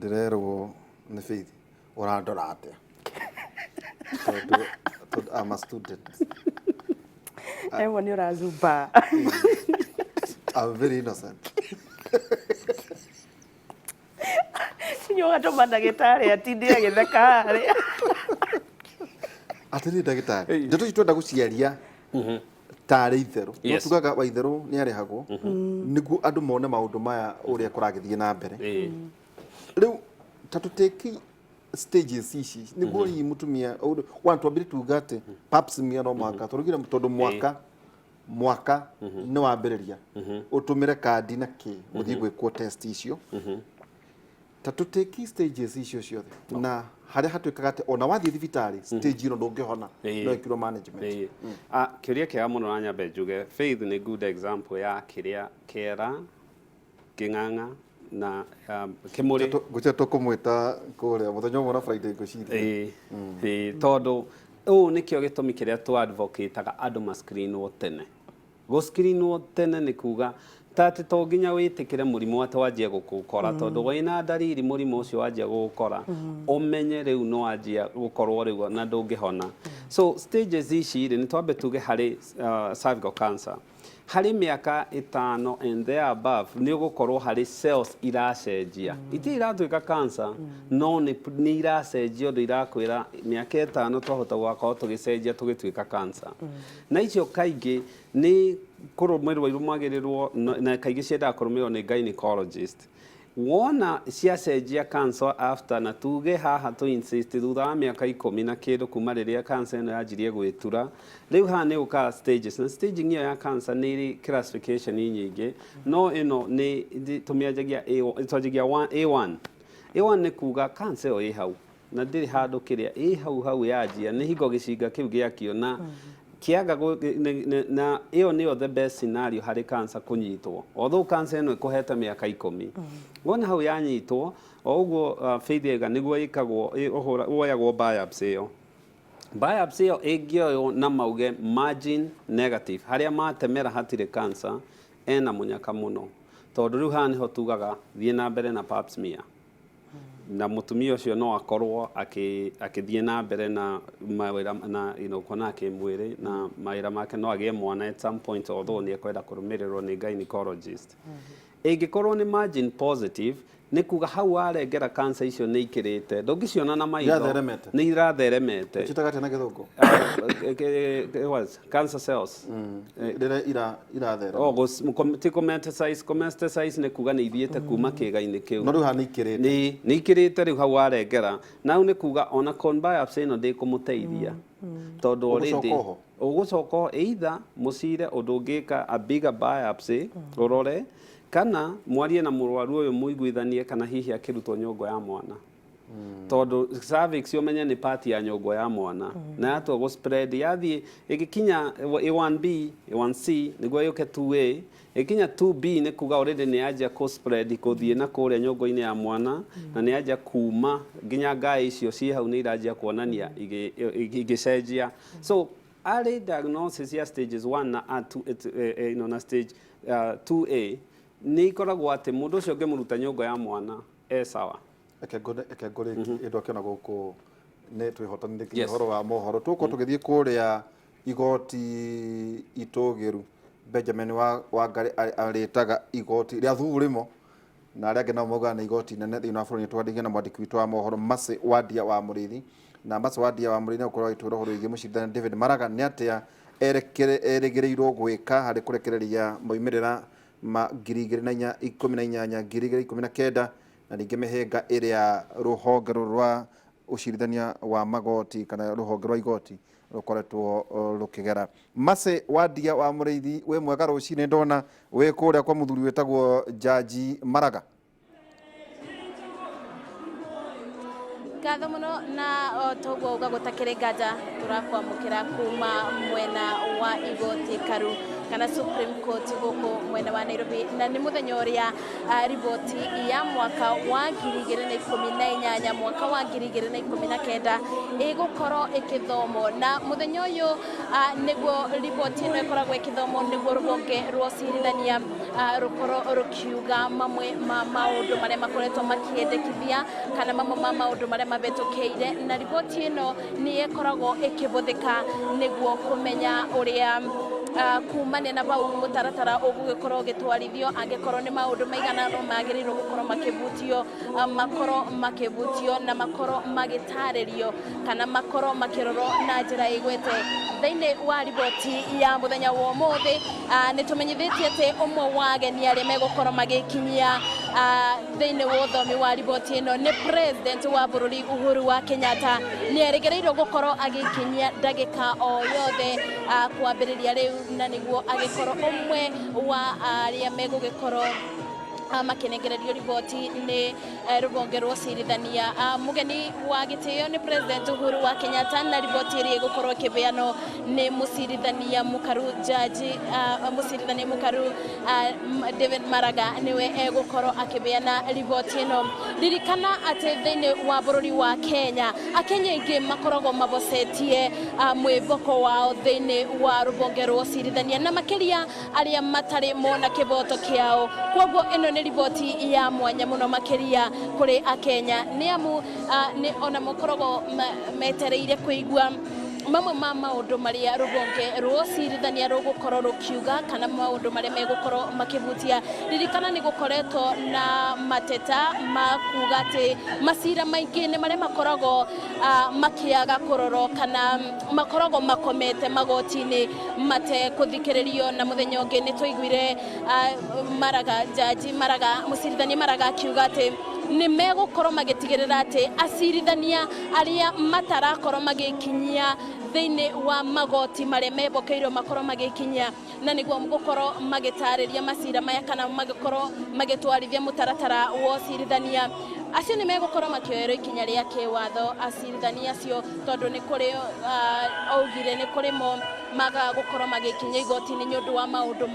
Ndĩrerwo nĩ Faith ũrandora atĩa? Tondũ I'm a student. Ewo nĩ ũrazumba. I'm very innocent. Nĩ ũgatũma ndagĩtarĩ atinde agĩtheka harĩa. Atĩrĩrĩ ndagĩtarĩ, ndeto ici twenda gũciaria tarĩ itherũ. No tugaga wa itherũ nĩ arĩhagwo nĩguo andũ mone maũndũ maya ũrĩa kũragĩthiĩ na mbere. Rĩu ta tũtĩki stages ici nĩguo hihi mũtumia one twambire tuga atĩ pap smear no mũhaka tũrugire tondũ mwaka mwaka nĩ wambĩrĩria ũtũmĩre kandi na kĩ ũthiĩ gwĩkwo test icio. Ta tũtĩki stages icio ciothe na harĩa hatuĩkaga atĩ ona wathiĩ thibitarĩ stage ĩno ndũngĩhona no ĩkirwo management. Ah, kĩũria kĩega mũno na nyambe njuge Faith nĩ good example ya kĩrĩa kĩera kĩng'ang'a na kĩmũrĩ. Ngwĩciria tũkũmwĩta kũrĩa mũthenya ũmwe na Friday ngwĩciria. Ĩĩ, tondũ ũũ nĩkĩo gĩtũmi kĩrĩa tũ advocate-aga andũ ma screen-wo tene. Gũ screen-wo tene nĩ kuga ta atĩ to nginya wĩtĩkĩre mũrimũ atĩ wanjie gũkũkora, tondũ wĩna ndariri mũrimũ ũcio wanjia gũgũkora ũmenye rĩu nĩ wanjia gũkorwo rĩu na ndũngĩhona. So stages ici rĩ, nĩ twambe tuge harĩ cervical cancer, harĩ mĩaka ĩtano and there above nĩ ũgũkorwo harĩ cells iracenjia. Itirĩ iratuĩka cancer, no nĩ iracenjia ũndũ irakwĩra mĩaka ĩtano twahota gũgakorwo tũgĩcenjia tũgĩtuĩka cancer. Na icio kaingĩ nĩ kũrũmĩrĩrwo irũmagĩrĩrwo na kaingĩ ciendaga kũrũmĩrĩrwo nĩ gynecologist. Wona ciacenjia cancer after na tuge haha tũ insist thutha wa mĩaka ikũmi na kĩndũ kuma rĩrĩa cancer ĩno yanjirie gwĩtura, rĩu haha nĩ ũkaga stages na staging ĩyo ya cancer nĩ ĩrĩ classification nyingĩ, no ĩno nĩ tũmĩanjagia twanjagia A1. A1 nĩ kuga cancer ĩyo ĩ hau na ndĩrĩ handũ kĩrĩa ĩ hau hau yanjia nĩ hingo gĩcinga kĩu gĩakio na kĩaga na ĩyo nĩyo the best scenario harĩ cancer kũnyitwo, although cancer ĩno ĩkũhete mĩaka ikũmi. Wona hau yanyitwo o ũguo Faith auga nĩguo ĩkagwo woyagwo biopsy ĩyo. Biopsy ĩyo ĩngĩoywo na mauge margin negative, harĩa matemera hatirĩ cancer, ena mũnyaka mũno tondũ rĩu haha nĩho tugaga thiĩ na mbere na pap smear. Na mũtumia ũcio no akorwo akĩthiĩ na mbere na mawĩra na kuonana kĩmwĩrĩ na mawĩra make, no agĩe mwana at some point, although nĩ ekwenda kũrũmĩrĩrwo nĩ gynecologist. Ĩngĩkorwo nĩ margin positive, nĩ kuga hau warengera cancer icio nĩ ikĩrĩte, ndũngĩciona na maitho. Iratheremete. Nĩ iratheremete. Ciĩtaga atĩa na Gĩthũngũ? What? Cancer cells. Rĩrĩa iratherema. Oh, ti kũmetasize, kũmetasize nĩ kuga nĩ ithiĩte kuma kĩĩga-inĩ kĩu. No rĩu haha nĩ ikĩrĩte. Nĩ ikĩrĩte rĩu hau warengera. Na hau nĩ kuga ona cone biopsy ĩno ndĩkũmũteithia. Tondũ already Ũgũcoka oho? Ũgũcoka oho, either mũcire ũndũ ũngĩka a bigger biopsy ũrore, kana mwarie na mũrwaru ũyũ mũiguithanie kana hihi akĩrutwo nyongo ya mwana. Tondũ cervix ũmenye nĩ part ya nyongo ya mwana. Na yatua gũ spread yathiĩ ĩgĩkinya A1B, A1C nĩguo yũke 2A, ĩgĩkinya 2B nĩ kuga already nĩ yanjia kũ spread gũthiĩ na kũrĩa nyongo-inĩ ya mwana na nĩ yanjia kuma nginya ngaĩ icio ciĩ hau nĩ iranjia kuonania igĩcenjia. So early diagnosis ya stages 1 na A two, you know, na stage 2A nĩ ikoragwo atĩ mũndũ ũcio ũngĩmũruta nyongo ya mwana e sawa. Reke ngũrĩkie ĩndũ akĩona gũkũ nĩ twĩhotanire nginya ũhoro wa mohoro. Tũgũkorwo tũgĩthiĩ kũrĩa igoti itũgĩru. Benjamin Wangarĩ arĩtaga igoti rĩa Thurimo na arĩa angĩ nao maugaga nĩ igoti inene thĩinĩ wa bũrũri. Nĩ twaranĩria na mwandĩki witũ wa mohoro Mercy Wandia wa Mũrĩithi, na Mercy Wandia wa Mũrĩithi nĩ egũkorwo agĩtwĩra ũhoro wĩgiĩ mũcirithania David Maraga nĩ atĩa erĩgĩrĩirwo gwĩka harĩ kũrekereria moimĩrĩra ma 2018, 2019, na ningĩ mĩhĩnga ĩrĩa rũhonge rũrũ rwa ũcirithania wa magoti kana rũhonge rwa igoti rũkoretwo rũkĩgera. Mercy Wandia wa Mũrĩithi, wĩ mwega rũcinĩ, ndona wĩ kũrĩa kwa mũthuri wĩtagwo Jaji Maraga. Ngatho mũno na o toguo uga gũtakĩrĩ nganja tũrakwamũkĩra kuma mwena wa igoti karu. Kana Supreme Court gũkũ mwena wa Nairobi, na nĩ mũthenya ũrĩa riboti ya mwaka wa 2018, mwaka wa 2019 ĩgũkorwo ĩkĩthomwo. Na mũthenya ũyũ nĩguo riboti ĩno ĩkoragwo ĩkĩthomwo nĩguo rũhonge rwa ũcirithania rũkorwo rũkiuga mamwe ma maũndũ marĩa makoretwo makĩendekithia kana mamwe ma maũndũ marĩa mabetũkĩire. Na riboti ĩno nĩ ĩkoragwo ĩkĩhũthĩka nĩguo kũmenya ũrĩa kumania na bau mũtaratara ũgũgĩkorwo ũgĩtwarithio, angĩkorwo nĩ maũndũ maigana no magĩrĩirwo gũkorwo makĩbutio, makorwo makĩbutio na makorwo magĩtarĩrio kana makorwo makĩrorwo na njĩra ĩgwete. Thĩinĩ wa riboti ya mũthenya wa ũmũthĩ, nĩ tũmenyithĩtie atĩ ũmwe wa ageni arĩa megũkorwo magĩkinyia thĩinĩ wa ũthomi wa riboti ĩno nĩ President wa bũrũri Uhuru wa Kenyatta. Nĩ erĩgĩrĩirwo gũkorwo agĩkinyia ndagĩka o yothe kwambĩrĩria rĩu, na nĩguo agĩkorwo ũmwe wa arĩa megũgĩkorwo makĩnengererio riboti nĩ rũhonge rwa ũcirithania. Mũgeni wa gĩtĩo nĩ President Uhuru wa Kenyatta, na riboti ĩrĩa ĩgũkorwo ĩkĩheanwo nĩ mũcirithania mũkaru, jaji mũcirithania mũkaru David Maraga, nĩwe egũkorwo akĩheana riboti ĩno. Ririkana atĩ thĩinĩ wa bũrũri wa Kenya, Akenya aingĩ makoragwo mabocetie mwĩboko wao thĩinĩ wa rũhonge rwa ũcirithania, na makĩria arĩa matarĩ mona kĩboto kĩao. Koguo ĩno nĩ riboti ya mwanya mũno makĩria kũrĩ Akenya, nĩ amu nĩ ona makoragwo metereire kũigua mamwe ma maũndũ marĩa rũhonge rwa ũcirithania rũgũkorwo rũkiuga kana maũndũ marĩa megũkorwo makĩhutia. Ririkana nĩ gũkoretwo na mateta ma kuga atĩ macira maingĩ nĩ marĩa makoragwo makĩaga kũrorwo kana makoragwo makomete magoti-inĩ matekũthikĩrĩrio. Na mũthenya ũngĩ nĩ twaiguire Maraga, jaji Maraga, mũcirithania Maraga akiuga atĩ nĩ megũkorwo magĩtigĩrĩra atĩ acirithania arĩa matarakorwo magĩkinyia thĩinĩ wa magoti marĩa mebokeirwo makorwo magĩkinyia na nĩguo gũkorwo magĩtarĩria macira maya kana magĩkorwo magĩtwarithia mũtaratara wa ũcirithania, acio nĩ megũkorwo makĩoerwo ikinya rĩa kĩwatho, acirithania acio, tondũ nĩ kũrĩ augire nĩ kũrĩ mo magaga gũkorwo magĩkinya igoti-inĩ nĩ ũndũ wa maũndũ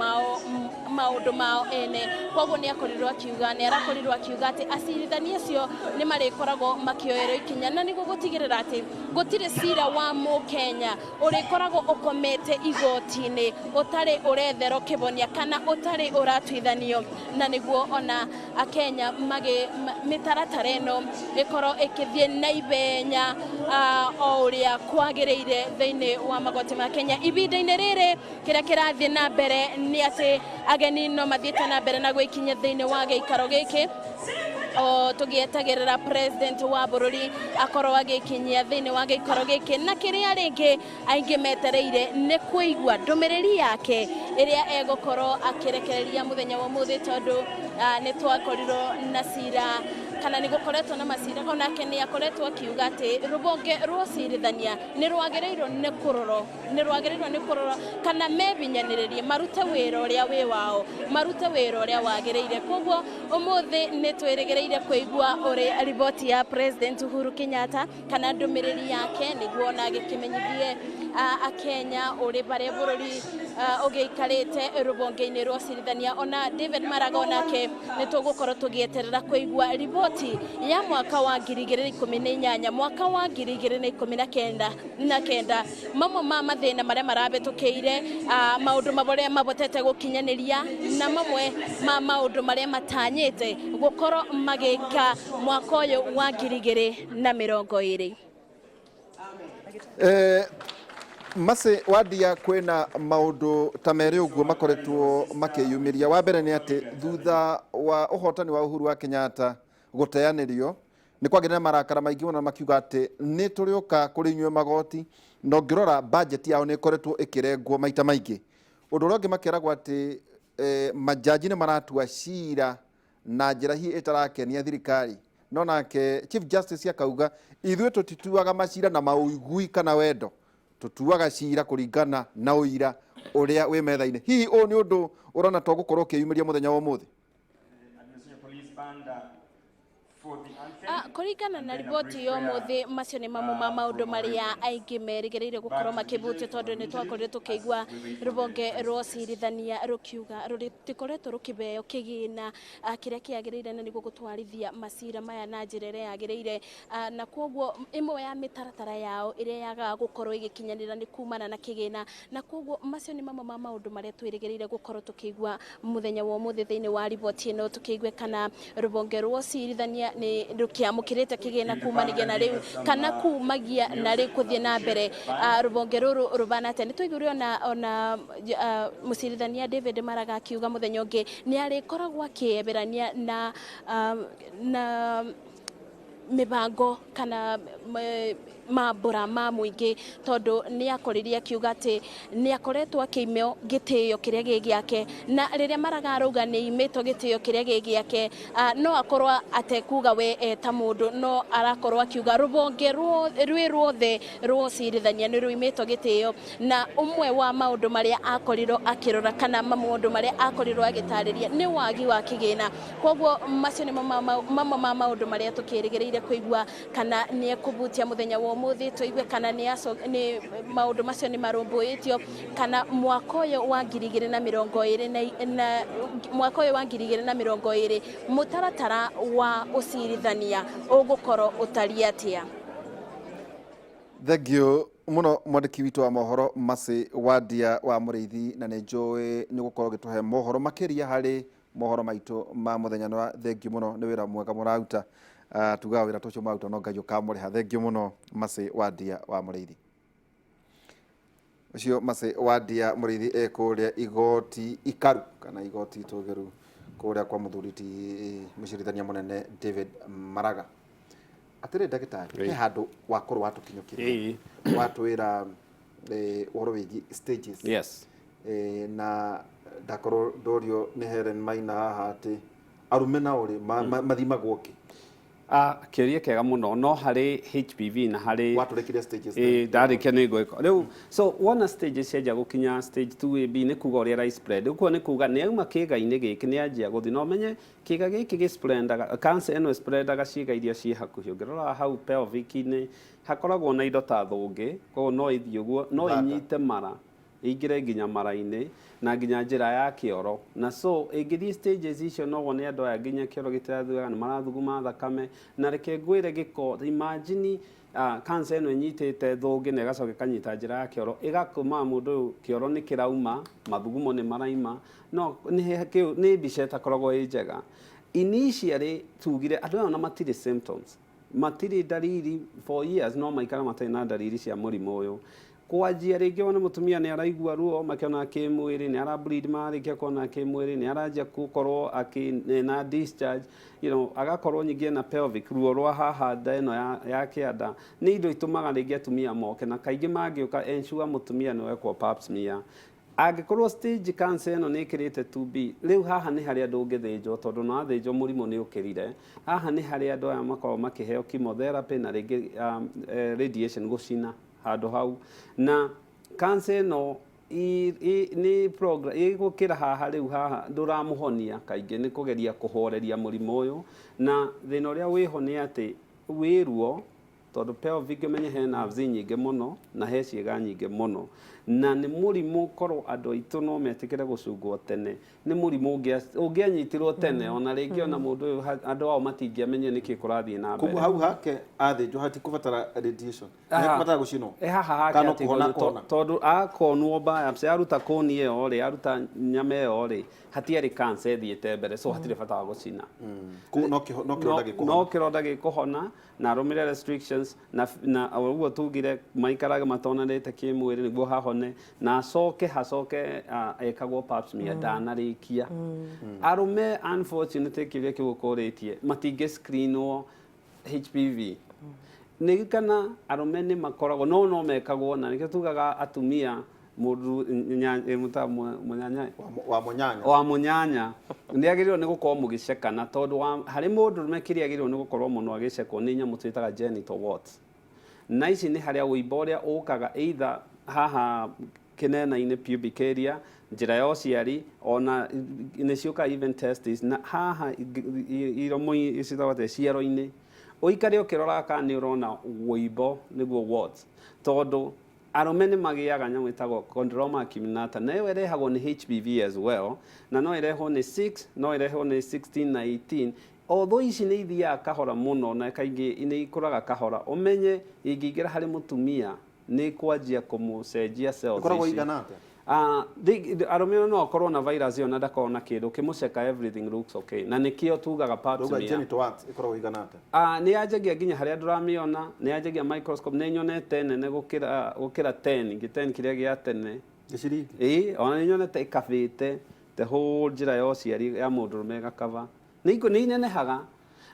mao ene. Koguo nĩ akorirwo akiuga, nĩ arakorirwo akiuga atĩ acirithania acio nĩ marĩkoragwo makĩoerwo ikinya na nĩguo gũtigĩrĩra atĩ gũtirĩ cira wa mũkenya ũrĩkoragwo ũkomete igoti-inĩ ũtarĩ ũretherwo kĩbonia kana ũtarĩ ũratuithanio, na nĩguo ona Akenya magĩ mĩtaratara ĩno ĩkorwo ĩkĩthiĩ na ihenya o ũrĩa kwagĩrĩire thĩinĩ wa magoti ma Kenya. Ihinda-inĩ rĩrĩ, kĩrĩa kĩrathiĩ na mbere nĩ atĩ ageni no mathiĩte na mbere na gwĩkinyia thĩinĩ wa gĩikaro gĩkĩ o tũgĩetagĩrĩra President wa bũrũri akorwo agĩkinyia thĩinĩ wa gĩikaro gĩkĩ. Na kĩrĩa rĩngĩ aingĩ metereire nĩ kũigua ndũmĩrĩri yake ĩrĩa egũkorwo akĩrekereria mũthenya wa ũmũthĩ, tondũ nĩ twakorirwo na cira kana nĩ gũkoretwo na macira, onake nĩ akoretwo akiuga atĩ rũhonge rwa ũcirithania nĩ rwagĩrĩirwo nĩ kũrorwo kana mebinyanĩrĩrie marute wĩra ũrĩa wĩ wao, marute wĩra ũrĩa wagĩrĩire. Koguo ũmũthĩ nĩ twĩrĩgĩrĩire kũigua ũrĩa riboti ya President Uhuru Kenyatta kana ndũmĩrĩri yake, nĩguo ona agĩkĩmenyithie Akenya ũrĩ barĩa bũrũri ũgĩikarĩte rũhonge-inĩ rwa ũcirithania. Ona David Maraga onake nĩ tũgũkorwo tũgĩeterera kũigua riboti ya mwaka wa 2018, mwaka wa 2019, mamwe ma mathĩna marĩa marabĩtũkĩire, maũndũ marĩa mabotete gũkinyanĩria na mamwe ma maũndũ marĩa matanyĩte gũkorwo magĩka mwaka ũyũ wa 2020. Maci wandia kwĩna maũndũ ta merĩ ũguo makoretwo makĩyumĩria. Wa mbere nĩ atĩ thutha wa ũhotani wa Uhuru wa Kenyatta gũteanĩrio, nĩ kwagĩire na marakara maingĩ mũno, makiuga atĩ nĩ tũrĩũka kũrĩ inyuĩ magoti, na ũngĩrora budget yao nĩ ĩkoretwo ĩkĩrengwo maita maingĩ. Ũndũ ũrĩa ũngĩ makeragwo atĩ majaji nĩ maratua cira na njĩra hihi ĩtarakenia thirikari, no nake Chief Justice akauga ithuĩ tũtituaga macira na maũigui kana wendo, tũtuaga cira kũringana na ũira ũrĩa wĩ metha-inĩ. Hihi ũũ nĩ ũndũ ũrona to gũkorwo ũkĩyumĩria mũthenya wa ũmũthĩ? Administration Police Band for the anthem. Kũringana na riboti ya ũmũthĩ, macio nĩ mamwe ma maũndũ marĩa aingĩ merĩgĩrĩire gũkorwo makĩbutio, tondũ nĩ twakorirwo tũkĩigua rũhonge rwa ũcirithania rũkiuga rũtikoretwo rũkĩheo kĩgĩna kĩrĩa kĩagĩrĩire na nĩguo gũtwarithia macira maya na njĩra ĩrĩa yagĩrĩire. Na koguo ĩmwe ya mĩtaratara yao ĩrĩa yagaga gũkorwo ĩgĩkinyanĩra nĩ kumana na kĩgĩna, na koguo macio nĩ mamwe ma maũndũ marĩa twĩrĩgĩrĩire gũkorwo tũkĩigua mũthenya wa ũmũthĩ thĩinĩ wa riboti ĩno, tũkĩigue kana rũhonge rwa ũcirithania nĩ rũkĩamũkĩrĩte kĩgĩna kumanagia na rĩu kana kumagia na rĩu kũthiĩ na mbere. Rũhonge rũrũ rũbana atĩa? Nĩ twaiguire ona mũcirithania David Maraga akiuga mũthenya ũngĩ nĩ arĩkoragwo akĩeberania na mĩbango kana mambũra ma mũingĩ, tondũ nĩ akoririe akiuga atĩ nĩ akoretwo akĩimwo gĩtĩo kĩrĩa gĩ gĩake, na rĩrĩa Maraga arauga nĩ imĩtwo gĩtĩo kĩrĩa gĩ gĩake, no akorwo atekuga we eta mũndũ, no arakorwo akiuga rũhonge rwĩ ruothe rwa ũcirithania nĩ rũimĩtwo gĩtĩo. Na ũmwe wa maũndũ marĩa akorirwo akĩrora kana maũndũ marĩa akorirwo agĩtarĩria nĩ wagi wa kĩgĩna. Koguo macio nĩmo mamwe ma maũndũ marĩa tũkĩrĩgĩrĩire kũigua kana nĩ ekũbutia mũthenya wa ũmũthĩ, tũigue kana nĩ maũndũ macio nĩ marũmbũĩtio, kana mwaka ũyũ wa 2020 na mwaka ũyũ wa 2020 mũtaratara wa ũcirithania ũgũkorwo ũtariĩ atĩa. Thank you muno, mwandĩki witũ wa mohoro Mercy Wandia wa Mũrĩithi, na nĩ njũĩ nĩ ũgũkorwo ũgĩtũhe mohoro makĩria harĩ mohoro maitũ ma mũthenya. Na thank you mũno nĩ wĩra mwega mũraruta. Tugaga wĩra ta ũcio mũraruta no Ngai ũkamũrĩha. Thank you mũno, Mercy Wandia wa Mũrĩithi. Ũcio Mercy Wandia Mũrĩithi e kũrĩa igoti ikaru kana igoti itũgĩru kũrĩa kwa mũthuri ti mũcirithania mũnene David Maraga. Atĩrĩ ndagĩtarĩ, he handũ wakorwo watũkinyũkĩria, watwĩra ũhoro wĩgiĩ stages. Na ndakorwo ndorio nĩ Helen Maina haha atĩ arume nao rĩ mathimagwo kĩ? Kĩũria kĩega mũno. No harĩ HPV na harĩ Watũrĩkirie stages. Ĩĩ, ndarĩkia nĩ ngwĩka rĩu. So wona stages cianjia gũkinya stage 2AB, nĩ kuga ũrĩa rai spread ũguo, nĩ kuga nĩ auma kĩĩga-inĩ gĩkĩ, nĩ anjia gũthiĩ. Na ũmenye kĩĩga gĩkĩ gĩ spreadaga, cancer ĩno spreadaga ciĩga iria ciĩ hakuhĩ. Ũngĩrora hau pelvic-inĩ hakoragwo na indo ta thũngĩ, koguo no ĩthiĩ ũguo, no Bladder. ĩnyite mara, ĩingĩre nginya mara-inĩ na nginya njĩra ya kĩoro. Na so ĩngĩthiĩ stages icio, no wone andũ aya nginya kĩoro gĩtirathiaga, nĩ marathuguma thakame. Na reke ngwĩre gĩko, imagine cancer ĩno ĩnyitĩte thũngĩ na ĩgacoka ĩkanyita njĩra ya kĩoro, ĩgatũma mũndũ ũyũ kĩoro nĩ kĩrauma, mathugumo nĩ maraima. No nĩ mbica ĩtakoragwo ĩ njega. Initially tugire andũ aya ona matirĩ symptoms, matirĩ ndariri for years, no maikara matarĩ na ndariri cia mũrimũ ũyũ. Kwanjia rĩngĩ wone mũtumia nĩ araigua ruo makĩona kĩmwĩrĩ, nĩ ara bleed, marĩkia kuona kĩmwĩrĩ nĩ aranjia gũkorwo akĩ na discharge, agakorwo nyingĩ ena pelvic ruo rwa haha nda ĩno ya kĩanda. Nĩ indo itũmaga rĩngĩ atumia moke, na kaingĩ mangĩũka, ensure mũtumia nĩ wekwo pap smear. Angĩkorwo stage cancer ĩno nĩ ĩkĩrĩte 2B, rĩu haha nĩ harĩa ndũngĩthĩnjwo, tondũ no wathĩnjwo mũrimũ nĩ ũkĩrire. Haha nĩ harĩa andũ aya makoragwo makĩheo chemotherapy na rĩngĩ radiation gũcina handũ hau. Na cancer ĩno nĩ ĩgũkĩra haha rĩu, haha ndũramũhonia, kaingĩ nĩ kũgeria kũhoreria mũrimũ ũyũ. Na thĩna ũrĩa wĩho nĩ atĩ wĩ ruo, tondũ pelvic ũmenye he nerves nyingĩ mũno na he ciĩga nyingĩ mũno, na nĩ mũrimũ korwo andũ aitũ no metĩkĩre gũcungwo tene, nĩ mũrimũ ũngĩanyitirwo tene, ona rĩngĩ ona mũndũ ũyũ andũ ao matingĩamenyire nĩkĩ kũrathiĩ na Koguo mbere. Hau hake athĩnjwo hatikũbatara radiation? Nĩekũbatara gũcinwo? Haha hake Kana atĩ kũhona kũhona? Tondũ akonwo biopsy, aruta koni ĩyo rĩ, aruta nyama ĩyo rĩ, hatiarĩ cancer ĩthiĩte mbere, so hatirĩ bata wa gũcina. Koguo no kĩronda gĩkũhona. No kĩronda gĩkũhona na arũmĩrĩre restrictions na ũguo tugire maikarage matonanĩte kĩmwĩrĩ nĩguo hahone, na acoke hacoke ekagwo pap smear ndanarĩkia. Arũme, unfortunately, kĩũria kĩu ũkũrĩtie, matingĩ screenwo HPV. Nĩ kana arũme nĩ makoragwo no mekagwo, na nĩkĩo tugaga atumia mũndũ mũnyanya Wa mũnyanya. Wa mũnyanya nĩ agĩrĩirwo nĩ gũkorwo mũgĩcekana, tondũ harĩ mũndũrũme kĩrĩa agĩrĩirwo nĩ gũkorwo mũno agĩcekwo nĩ nyamũ twĩtaga genital warts. Na ici nĩ harĩa ũimbo ũrĩa ũkaga either haha kĩnena-inĩ, pubic area, njĩra ya ũciari, ona nĩ ciũkaga even testis, na haha iromo citagwo atĩa, ciero-inĩ. Ũikare ũkĩroraga kana nĩ ũrona wũimbo, nĩguo warts, tondũ arũme nĩ magĩaga nyamũ ĩtagwo condyloma acuminata, na ĩyo ĩrehagwo nĩ HPV as well, na no ĩrehwo nĩ 6, no ĩrehwo nĩ 16 na 18. Although ici nĩ ithiaga kahora mũno na kaingĩ nĩ ikũraga kahora, ũmenye ingĩingĩra harĩ mũtumia nĩ kwanjia kũmũcenjia cells Ĩkoragwo ici. ĩigana atĩa? Ah, arũme no akorwo na virus ĩyo na ndakorwo na kĩndũ, ũkĩmũceka everything looks okay, na nĩkĩo tugaga pap Rauga smear. genital warts ĩkoragwo ĩigana atĩa? Ah, nĩ yanjagia nginya harĩa ndũramĩona, nĩ yanjagia microscope, nĩ nyonete nene gũkĩra 10, gĩ 10 kĩrĩa gĩa tene. Gĩciringi? Ĩĩ, ona nĩ nyonete ĩkabĩte the whole njĩra ya ũciari ya mũndũrũme ĩgakaba. Nĩ inenehaga.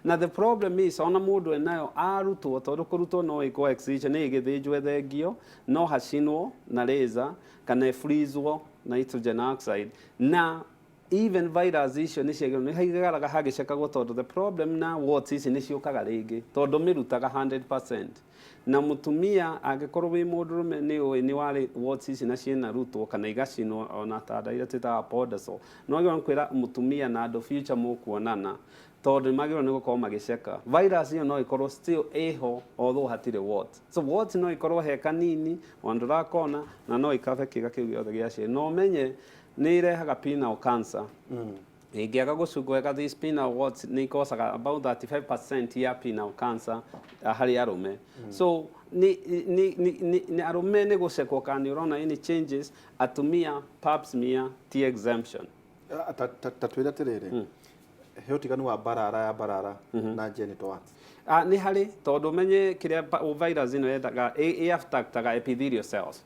Na the problem is ona mũndũ enayo arutwo, tondũ kũrutwo no ĩkwo excision, nĩ ĩgĩthĩnjwo ĩthengio, no hacinwo na laser kana ĩfreezwo nitrogen oxide, na even virus icio nĩ ciagĩrĩirwo nĩ haigaraga hagĩcekagwo, tondũ the problem na warts ici nĩ ciũkaga rĩngĩ, tondũ mĩrutaga 100%. Na mũtumia angĩkorwo wĩ mũndũrũme nĩ ũĩ nĩ warĩ warts ici na ciĩna rutwo kana igacinwo ona ta ndawa iria twĩtaga podasol, nĩ wagĩrĩirwo nĩ kwĩra mũtumia na andũ future mũkuonana, tondũ nĩ magĩrĩirwo nĩ gũkorwo magĩceka virus ĩyo no ĩkorwo still ĩho although hatirĩ wart. So wart no ĩkorwo he kanini ona ndũrakona, na no ĩkabe kĩga kĩu gĩothe gĩa ciĩ, na ũmenye nĩ ĩrehaga penile cancer. Ĩngĩaga gũcungwo wega, these penile warts nĩ ikocaga about 35% ya penile cancer harĩ arũme. So nĩ arũme nĩ gũcekwo kana nĩ ũrona any changes. Atumia, pap smear ti exemption. Ta twĩre atĩrĩrĩ, he ũtiganu wa mbarara ya mbarara na genital warts? Ah, nĩ harĩ, tondũ ũmenye kĩrĩa virus ĩno yendaga, ĩ affectaga epithelial cells.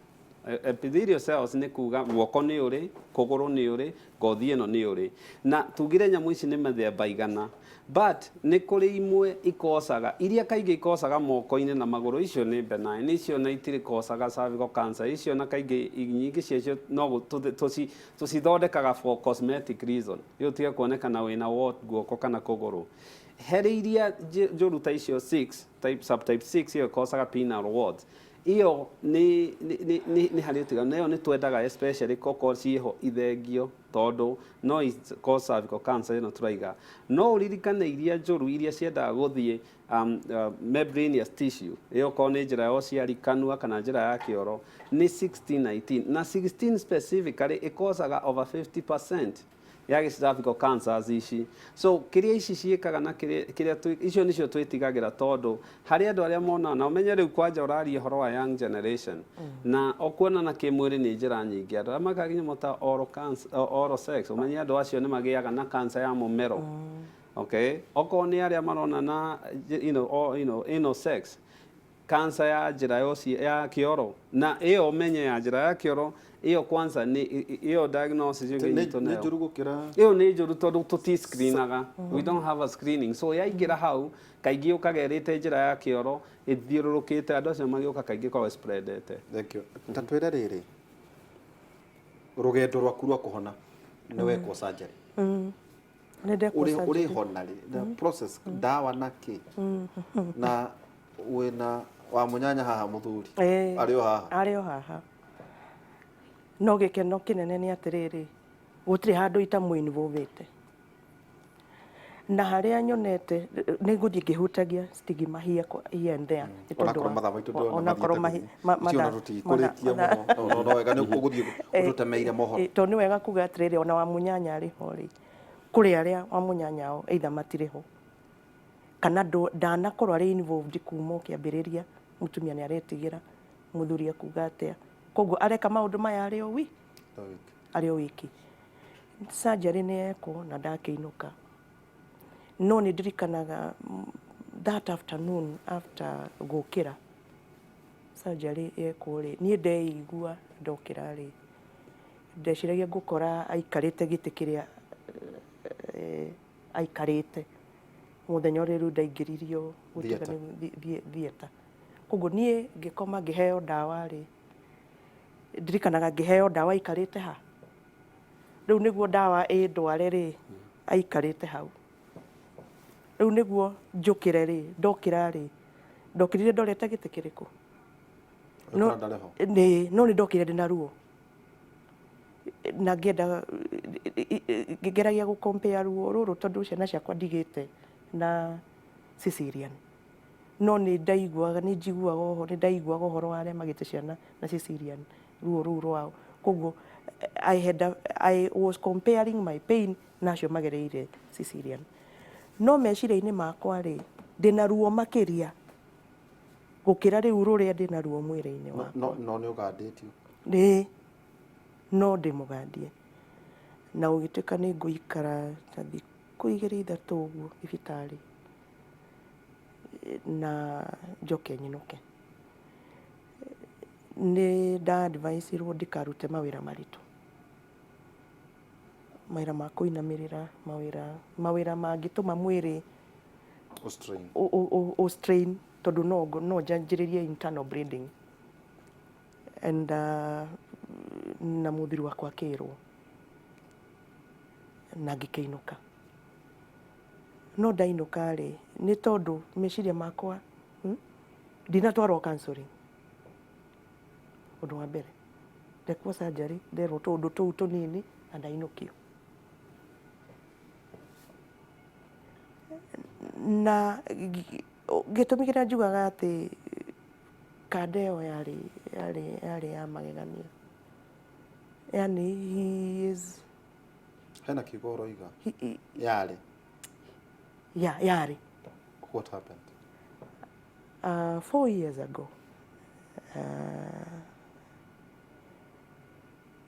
Epithelial cells nĩ kuga guoko nĩ ũrĩ, kũgũrũ nĩ ũrĩ, ngothi ĩno nĩ ũrĩ. Na tugire nyamũ ici nĩ mĩthemba igana, but nĩ kũrĩ imwe ikocaga, iria kaingĩ ikocaga moko-inĩ na magũrũ, icio nĩ benign, icio na itirĩ kocaga cervical cancer icio, na kaingĩ nyingĩ ciacio no tũcithondekaga for cosmetic reason, rĩu ũtige kuonekana wĩna wart guoko kana kũgũrũ. Harĩ iria njũru ta icio 6 type, subtype 6, ĩyo ĩkocaga penile warts, ĩyo nĩ harĩ ũtiganu, na ĩyo nĩ twendaga especially koko ciĩho ithengio, tondũ no cause cervical cancer ĩno tũraiga. No ũririkane iria njũru iria ciendaga gũthiĩ membranous tissue, ĩyo korwo nĩ njĩra ya ũciari, kanua kana njĩra ya kĩoro, nĩ 16 19, na 16 specifically ĩkocaga over 50% ya cervical cancers ici. So kĩrĩa ici ciĩkaga na kĩrĩa icio nĩcio twĩtigagĩra, tondũ harĩ andũ arĩa monaga, na ũmenye rĩu kwanja ũraria ũhoro wa young generation na okuonana kĩmwĩrĩ nĩ njĩra nyingĩ, andũ arĩa makaga nyamũ ta oral cancer, oral sex, ũmenye andũ acio nĩ magĩaga na cancer ya mũmero. Okay, okorwo nĩ arĩa maronana anal sex, cancer ya njĩra ya kĩoro, na ĩyo ũmenye ya njĩra ya kĩoro ĩyo kwanza nĩ ĩyo diagnosis ũngĩnyitwo Nĩ nayo. Njũru gũkĩra? Ĩyo nĩ njũru tondũ tũti screenaga, we don't have a screening, so yaingĩra hau kaingĩ yũkaga ĩrĩte njĩra ya kĩoro, ĩthiũrũrũkĩte, andũ acio magĩũka kaingĩ korwo spreadete. Thank you. Ta twĩre rĩrĩ, rũgendo rwaku rwa kũhona, nĩ wekwo surgery? Nĩ ndekwo Ũrĩ surgery. Ũrĩhona rĩ, the process, ndawa na kĩ, na wĩna wa mũnyanya haha, mũthuri arĩ o haha? Arĩ o haha. No gĩkeno kĩnene nĩ atĩrĩrĩ, gũtirĩ handũ itamũ-involvĩte, na harĩa nyonete nĩ ngũthiĩ ngĩhutagia stigma here and there, nĩ tondũ Onakorwo mathaa maitũ ndĩrona onakorwo mathiĩte gũthiĩ. Icio ona tũtikũrĩkia mũno. No wega nĩ ũgũthiĩ ũtũtemeire mohoro. Tondũ nĩ wega kuga atĩrĩrĩ, ona wa mũnyanya arĩ ho rĩ, kũrĩ arĩa wa mũnyanya ao either matirĩ ho kana ndanakorwo arĩ involved kuma o kĩambĩrĩria. Mũtumia nĩ aretigĩra mũthuri akuga atĩa, koguo areka maũndũ maya arĩ o wiki. Surgery nĩ yekwo na ndakĩinũka, no nĩ ndirikanaga that afternoon after gũkĩra surgery yekwo rĩ, niĩ ndeigua ndokĩra rĩ, ndeciragia ngũkora aikarĩte gĩtĩ kĩrĩa aikarĩte mũthenya ũrĩa rĩu ndaingĩririo gũtuĩka Theatre. Nĩ theatre. Koguo niĩ ngĩkoma ngĩheo ndawa rĩ, ndirikanaga ngĩheo ndawa aikarĩte ha rĩu nĩguo ndawa ĩndware rĩ, aikarĩte hau. Rĩu nĩguo njũkĩre rĩ, ndokĩra rĩ, ndokĩrire ndorete gĩtĩ kĩrĩkũ? Ũgĩkora ndarĩ ho. Nĩ no nĩ ndokire ndĩna ruo na ngĩenda ngĩgeragia gũ compare ruo rũrũ, tondũ ciana ciakwa ndigĩte na cesarean. No nĩ ndaiguaga, nĩ njiguaga ũhoro, nĩ ndaiguaga ũhoro wa arĩa magĩte ciana na cesarean, ruo rũu rwao. Koguo I was comparing my pain na acio magereire cesarean. No meciria-inĩ makwa rĩ, ndĩna ruo makĩria gũkĩra rĩu rũrĩa ndĩna ruo mwĩrĩ-inĩ wakwa. No nĩ ũgandĩtio? Ĩĩ, no ndĩ mũgandie. Na gũgĩtuĩka nĩ ngũikara ta thikũ igĩrĩ ithatũ ũguo thibitarĩ na njoke nyinũke. Nĩ nda advice irwo ndikarute mawĩra maritũ. Mawĩra ma kũinamĩrĩra, mawĩra mangĩtũma mwĩrĩ ũ strain tondũ no njanjĩrĩrie internal bleeding. And na mũthuri wakwa akĩrwo na ngĩkĩinũka. No ndainũka rĩ, nĩ tondũ meciria makwa ndinatwarwo counseling. Ũndũ wa mbere ndekwo surgery, nderwo tũũndũ tũu tũnini na ndainũkio. Na gĩtũmi kĩrĩa njugaga atĩ kanda ĩyo yarĩ ya magegania. Yani he is Hena kiugo ũroiga yarĩ. Yeah, yarĩ. What happened? 4 years ago,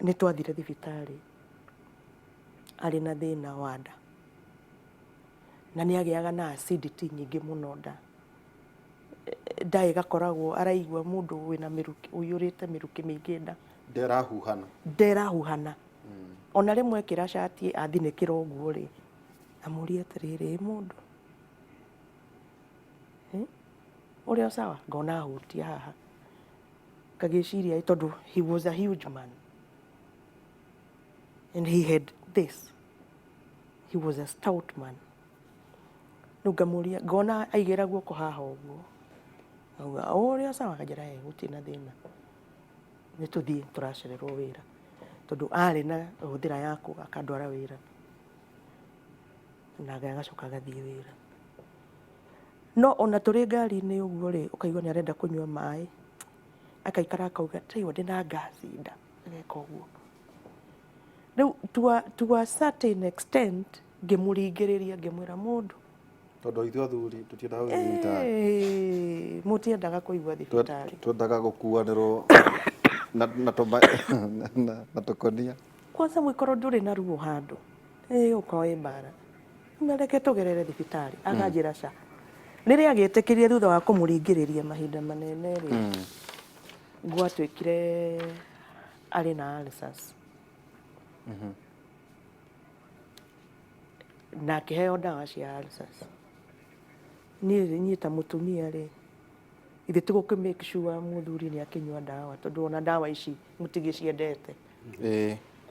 nĩ twathire thibitarĩ arĩ na thĩna wa nda, na nĩ agĩaga na acidity nyingĩ mũno nda. Nda ĩgakoragwo araigua mũndũ wĩna mĩrukĩ, ũiyũrĩte mĩrukĩ mĩingĩ nda. Nderahuhana. Nderahuhana. Ona rĩmwe ekĩra cati athinĩkĩra ũguo rĩ, amũrie atĩrĩrĩ, mũndũ ũrĩa sawa, ngona ahutia haha, ngagĩciria tondũ he was a huge man and he had this, he was a stout man. Rĩu ngamũria, ngona aigĩra guoko haha ũguo, auga ũrĩa sawa, akanjĩra ĩ gũtirĩ na thĩna, nĩ tũthiĩ tũracererwo wĩra, tondũ arĩ na hũthĩra yaku akandwara wĩra na agacoka agathiĩ wĩra. No ona tũrĩ ngari-inĩ ũguo rĩ, ũkaigua nĩ arenda kũnyua maĩ, akaikara akauga taigua ndĩna ngasi nda, ageka ũguo. Rĩu to a certain extent ngĩmũringĩrĩria, ngĩmwĩra mũndũ, tondũ ithuĩ athuri tũtiendaga gũthiĩ thibitarĩ. Mũtiendaga kũigua thibitarĩ. Twendaga gũkuanĩrwo na tũkonia. Kwanza mũikorwo ndũrĩ na ruo handũ, ũkorwo wĩ mbara, reke tũgerere thibitarĩ. Akanjĩra ca. Rĩrĩa agĩtĩkĩria thutha wa kũmũringĩrĩria mahinda manene rĩ, gwatuĩkire arĩ na ulcers. Na akĩheo ndawa cia ulcers. Niĩ ta mũtumia rĩ, ithe ti gũkĩ make sure mũthuri nĩ akĩnyua ndawa, tondũ ona ndawa ici mũtigĩciendete.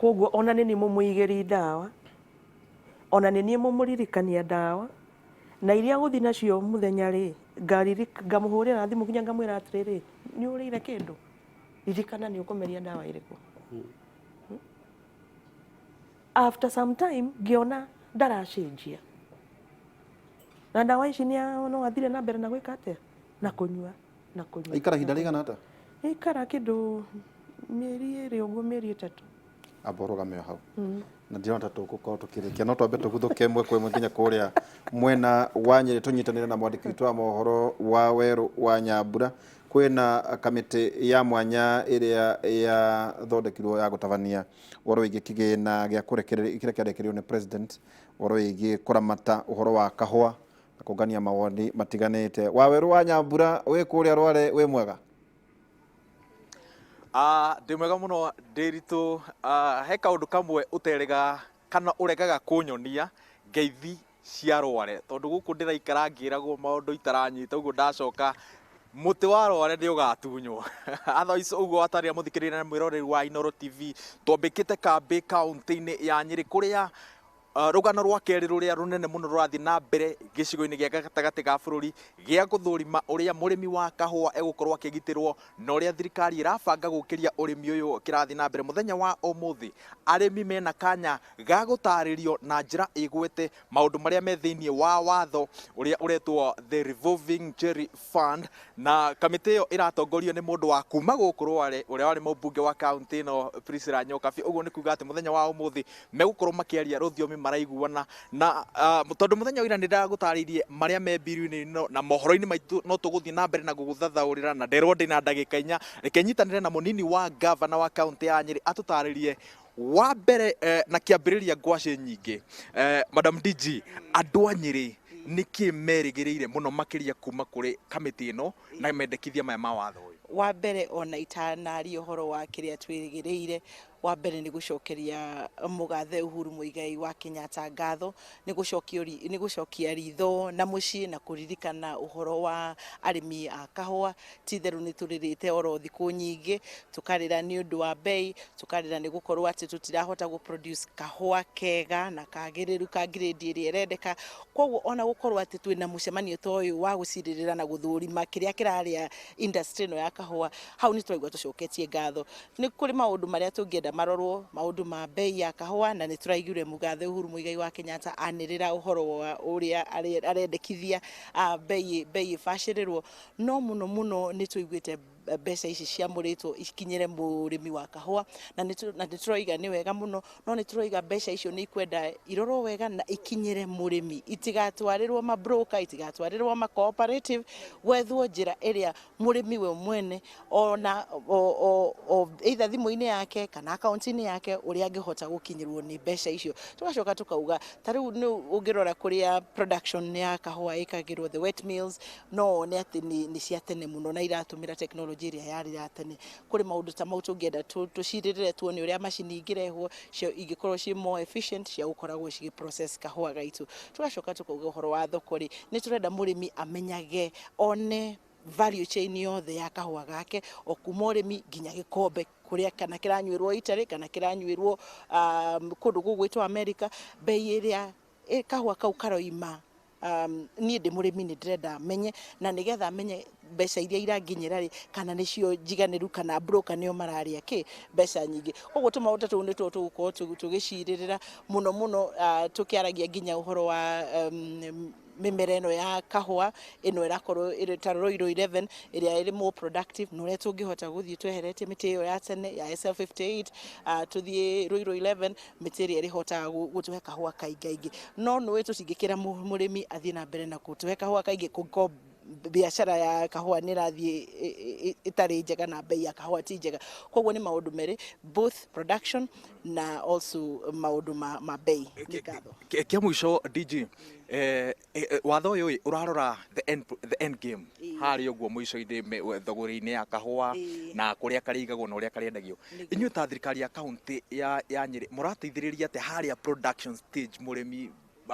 Koguo ona nĩ niĩ mũmũigĩri ndawa, ona nĩ niĩ mũmũririkania ndawa, na iria gũthiĩ nacio mũthenya rĩ, ngamũhũrĩra thimũ nginya ngamwĩra atĩrĩrĩ, nĩ ũrĩire kĩndũ? Ririkana nĩ ũkũmeria ndawa ĩrĩkũ. After some time ngĩona ndaracenjia. Na ndawa ici nĩ no athire na mbere na gwĩka atĩa? Na kũnyua, na kũnyua. Aikara ihinda rĩigana atĩa? Aikara kĩndũ mĩeri 2 ũguo, mĩeri 3. Amba ũrũgame o hau. Na ndirona ta tũgũkorwo tũkĩrĩkia, no twambe tũguthũke ĩmwe kwa ĩmwe nginya kũrĩa mwena wa Nyĩrĩ, tũnyitanĩre na mwandĩki witũ wa mohoro wa Werũ wa Nyambura. Kwĩna kamĩtĩ ya mwanya ĩrĩa yathondekirwo ya gũtabania ũhoro wĩgiĩ kĩgĩna gĩa kũrekereria kĩrĩa kĩarekereirio nĩ president, ũhoro wĩgiĩ kũramata ũhoro wa kahũa na kũngania mawoni matiganĩte. Wawerũ wa Nyambura, wĩ kũrĩa Rware, wĩ mwega? Ndĩ mwega mũno Ndĩritũ. He kaũndũ kamwe ũterega kana ũregaga kũnyonia ngeithi cia Rware, tondũ gũkũ ndĩraikara ngĩragwo maũndũ itaranyita, ũguo ndacoka mũtĩ wa Rware nĩ ũgatunywo. Otherwise ũguo watarĩria mũthikĩrĩria na mwĩroreri wa Inooro TV, twambĩkĩte kambĩ kaunti-inĩ ya Nyĩrĩ kũrĩa Rũgano rwa kerĩ rũrĩa rũnene mũno rũrathiĩ na mbere gĩcigo-inĩ gĩa gatagatĩ ga bũrũri gĩa gũthũrima ũrĩa mũrĩmi wa kahũa egũkorwo akĩgitĩrwo na ũrĩa thirikari ĩrabanga gũkĩria ũrĩmi ũyũ kĩrathiĩ na mbere. Mũthenya wa ũmũthĩ arĩmi mena kanya ga gũtarĩrio na njĩra ĩgwete maũndũ marĩa me thĩinĩ wa watho ũrĩa ũretwo the Revolving Cherry Fund, na kamĩtĩ ĩyo ĩratongorio nĩ mũndũ wa kuma gũkũ Rware ũrĩa warĩ mũmbunge wa kaunti ĩno Priscilla Nyokabi. Ũguo nĩ kuga atĩ mũthenya wa ũmũthĩ megũkorwo makĩaria rũthiomi maraiguana na tondũ mũthenya wa ira nĩ ndagũtarĩirie marĩa me mbiru-inĩ ĩno na mohoro-inĩ maitũ, no tũgũthiĩ na mbere na gũgũthathaũrĩra na nderwo ndĩna ndagĩka 4. Reke nyitanĩre na mũnini wa gavana wa kaunti ya Nyĩrĩ atũtarĩrie wa mbere na kĩambĩrĩria ngwacĩ nyingĩ. Madam DG, andũ a Nyĩrĩ nĩkĩ merĩgĩrĩire mũno makĩria kuma kũrĩ kamĩtĩ ĩno na mendekithia maya ma watho ũyũ? Wa mbere, ona itanaria ũhoro wa kĩrĩa twĩrĩgĩrĩire, wa mbere nĩ gũcokeria mũgathe Uhuru Muigai wa Kenyatta ngatho nĩ gũcokia ritho na mũciĩ na kũririkana ũhoro wa arĩmi a kahũa. Ti itherũ nĩ tũrĩrĩte oro thikũ nyingĩ, tũkarĩra nĩ ũndũ wa bei, tũkarĩra nĩ gũkorwo atĩ tũtirahota gũ produce kahũa kega na kagĩrĩru ka grade ĩrĩa ĩrendeka. Koguo ona gũkorwo atĩ twĩna mũcemanio ta ũyũ wa gũcirĩrĩra na gũthũrima kĩrĩa kĩrarĩa industry ĩno ya kahũa, hau nĩ tũraigua tũcoketie ngatho. Nĩ kũrĩ maũndũ marĩa tũngĩenda marorwo, maũndũ ma bei ya kahũa, na nĩ tũraiguire mũgathe Uhuru Muigai wa Kenyatta anĩrĩra ũhoro wa ũrĩa arendekithia bei ĩbacĩrĩrwo. No mũno mũno nĩ tũiguĩte mbeca ici ciamũrĩtwo ikinyĩre mũrĩmi wa kahũa, na nĩ tũroiga nĩ wega mũno, no nĩ tũroiga mbeca icio nĩ ikwenda irorwo wega na ikinyĩre mũrĩmi, itigatwarĩrwo ma broker, itigatwarĩrwo ma cooperative, gwethwo njĩra ĩrĩa mũrĩmi we mwene ona o either thimũ-inĩ yake kana akaunti-inĩ yake ũrĩa angĩhota gũkinyĩrwo nĩ mbeca icio. Tũgacoka tũkauga ta rĩu nĩ ũngĩrora kũrĩa production ya kahũa ĩkagĩrwo, the wet mills, no wone atĩ nĩ cia tene mũno na iratũmĩra technology ĩrĩa yarĩ ya tene. Kũrĩ maũndũ ta mau tũngĩenda tũcirĩrĩre tuone ũrĩa macini ingĩrehwo cio ingĩkorwo ciĩ more efficient cia gũkoragwo cigĩ process kahũa gaitũ. Tũgacoka tũkauga ũhoro wa thoko rĩ, nĩ tũrenda mũrĩmi amenyage one value chain yothe ya kahũa gake, o kuma ũrĩmi nginya gĩkombe kũrĩa kana kĩranyuĩrwo Italy kana kĩranyuĩrwo kũndũ gũgwĩtwo America, bei ĩrĩa kahũa kau karoima. Niĩ ndĩ mũrĩmi nĩ ndĩrenda menye, na nĩgetha menye mbeca iria iranginyĩra rĩ, kana nĩcio njiganĩru kana broker nĩo mararĩa kĩ mbeca nyingĩ. Koguo tũmaũndũ ta tũu nĩtuo tũgũkorwo tũgĩcirĩrĩra mũno mũno, tũkĩaragia nginya ũhoro wa mĩmera ĩno ya kahũa ĩno ĩrakorwo ĩrĩ ta Ruiru 11 ĩrĩa ĩrĩ more productive, na ũrĩa tũngĩhota gũthiĩ tweheretie mĩtĩ ĩyo ya tene ya SL58, tũthiĩ Ruiru 11, mĩtĩ ĩrĩa ĩrĩhotaga gũtũhe kahũa kaingaingĩ. No nĩũĩ tũtingĩkĩra mũrĩmi athiĩ na mbere na gũtũhe kahũa kaingĩ kũngĩkorwo biacara ya kahũa nĩ ĩrathiĩ ĩtarĩ njega na bei ya kahũa ti njega. Koguo nĩ maũndũ merĩ, both production na also maũndũ ma bei. Nĩ ngatho. Kĩa mũico DG, watho ũyũ ĩ, ũrarora the end game harĩa ũguo mũico-inĩ thogora-inĩ ya kahũa na kũrĩa karĩigagwo na ũrĩa karĩendagio. Inyuĩ ta thirikari ya kaunti ya Nyĩrĩ mũrateithĩrĩria atĩa harĩa production stage? Mũrĩmi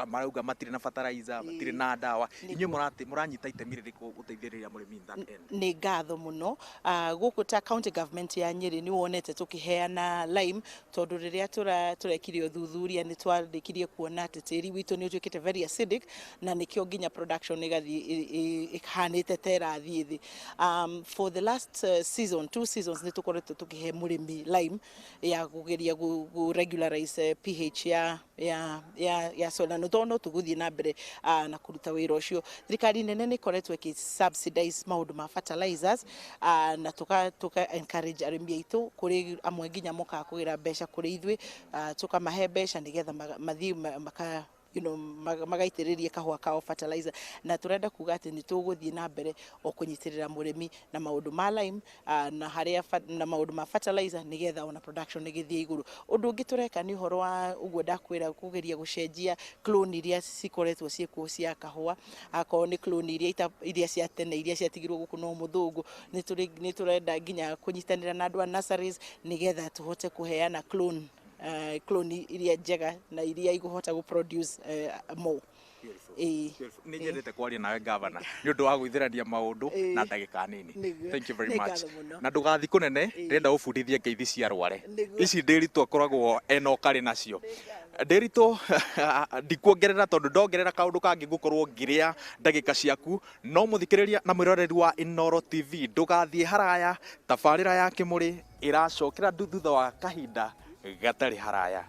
marauga matirĩ na fertilizer, matirĩ na ndawa. Inyuĩ mũranyita itemi rĩrĩkũ gũteithĩrĩria mũrĩmi in that end? Nĩ ngatho mũno. Gũkũ ta county government ya Nyĩrĩ nĩ wonete tũkĩheana lime, tondũ rĩrĩa tũrekire ũthuthuria nĩ twarĩkirie kuona atĩ tĩri witũ nĩ ũtuĩkĩte very acidic, na nĩkĩo nginya production ĩgathiĩ ĩhanĩte ta ĩrathiĩ thĩ. For the last season, two seasons, nĩ tũkoretwo tũkĩhe mũrĩmi lime ya kũgeria gũ regularize pH ya soil, na nĩ no tũgũthiĩ na mbere na kũruta wĩra ũcio. Thirikari nene nĩ ĩkoretwo ĩkĩ subsidize maũndũ ma fertilizers, na tũka encourage arĩmi aitũ. Kũrĩ amwe nginya mokaga kũgĩra mbeca kũrĩ ithuĩ, tũkamahe mbeca nĩgetha mathiĩ maka you know, magaitĩrĩrie kahũa kao fertilizer. Na tũrenda kuga atĩ nĩ tũgũthiĩ na mbere o kũnyitĩrĩra mũrĩmi na maũndũ ma lime, na harĩa na maũndũ ma fertilizer nĩgetha ona production ĩgĩthiĩ igũrũ. Ũndũ ũngĩ tũreka nĩ ũhoro wa ũguo ndakwĩra, kũgeria gũcenjia clone iria cikoretwo ciĩkuo cia kahũa. Akorwo nĩ clone iria cia tene iria ciatigirwo gũkũ no mũthũngũ, nĩ tũrenda nginya kũnyitanĩra na andũ a nurseries nĩgetha tũhote kũheana clone iria njega na iria ikũhota gũ produce more. Ĩĩ. Nĩ nyendete kwaria nawe, gavana, nĩ ũndũ wa gwĩthĩrania maũndũ na ndagĩka nini. Thank you very Nĩ much. Ngatho mũno. Na ndũgathi kũnene, ndĩrenda ũbundithie ngeithi cia Rware. Nĩguo. Ici Ndĩritũ akoragwo ena ũkarĩ nacio. Ndĩritũ ndikuongerera tondũ ndongerera kaũndũ kangĩ ngũkorwo ngĩrĩa ndagĩka ciaku, no mũthikĩrĩria na mwĩroreri wa Inooro TV, ndũgathiĩ haraya, tabarĩra ya Kĩmũrĩ ĩracokera thutha wa kahinda gatarĩ haraya.